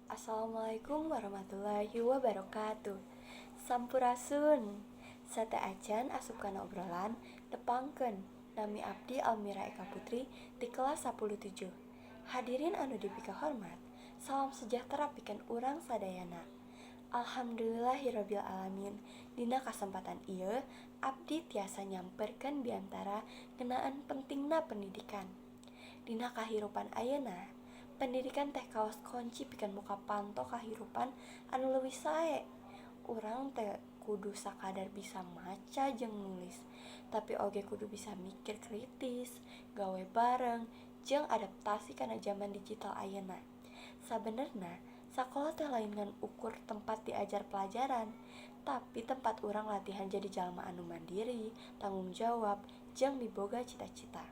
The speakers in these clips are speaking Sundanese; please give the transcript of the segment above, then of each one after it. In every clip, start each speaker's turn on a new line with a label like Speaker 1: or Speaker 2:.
Speaker 1: Assalamualaikum warahmatullahi wabarakatuh. Sampurasun. Sateuacan asup kana obrolan, tepangkeun, nami abdi Almira Eka Putri ti kelas 10-7. Hadirin anu dipikahormat, salam sejahtera pikeun urang sadayana. Alhamdulillahirabbil alamin. Dina kasempatan ieu abdi tiasa nyamperkeun biantara ngeunaan pentingna pendidikan. Dina kahirupan ayeuna, pendidikan teh kawas kunci pikeun muka panto kahirupan anu leuwih sae. Urang teu kudu sakadar bisa maca jeung nulis, tapi oge kudu bisa mikir kritis, gawe bareng, jeung adaptasi kana jaman digital ayeuna. Sabenerna, sakola teh lain ngan ukur tempat diajar pelajaran, tapi tempat urang latihan jadi jalma anu mandiri, tanggung jawab, jeung miboga cita-cita.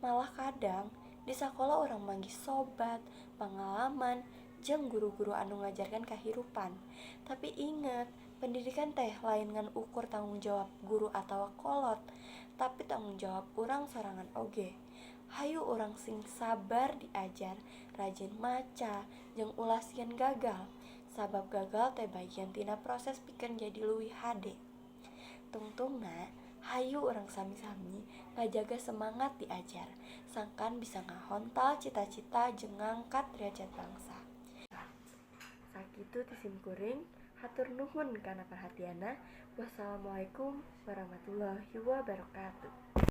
Speaker 1: Malah kadang di sakola urang manggih sobat, pangalaman, jeung guru-guru anu ngajarkeun kahirupan. Tapi inget, pendidikan teh lain ngan ukur tanggung jawab guru atawa kolot, tapi tanggung jawab urang sorangan oge. Hayu urang sing sabar diajar, rajin maca, jeung ulah sieun gagal, sabab gagal teh bagian tina proses pikeun jadi leuwih hade. Tungtungna, hayu urang sami-sami ngajaga semangat diajar, sangkan bisa ngahontal cita-cita jeung ngangkat derajat bangsa. Sakitu ti simkuring, hatur nuhun kana perhatianna. Wassalamualaikum warahmatullahi wabarakatuh.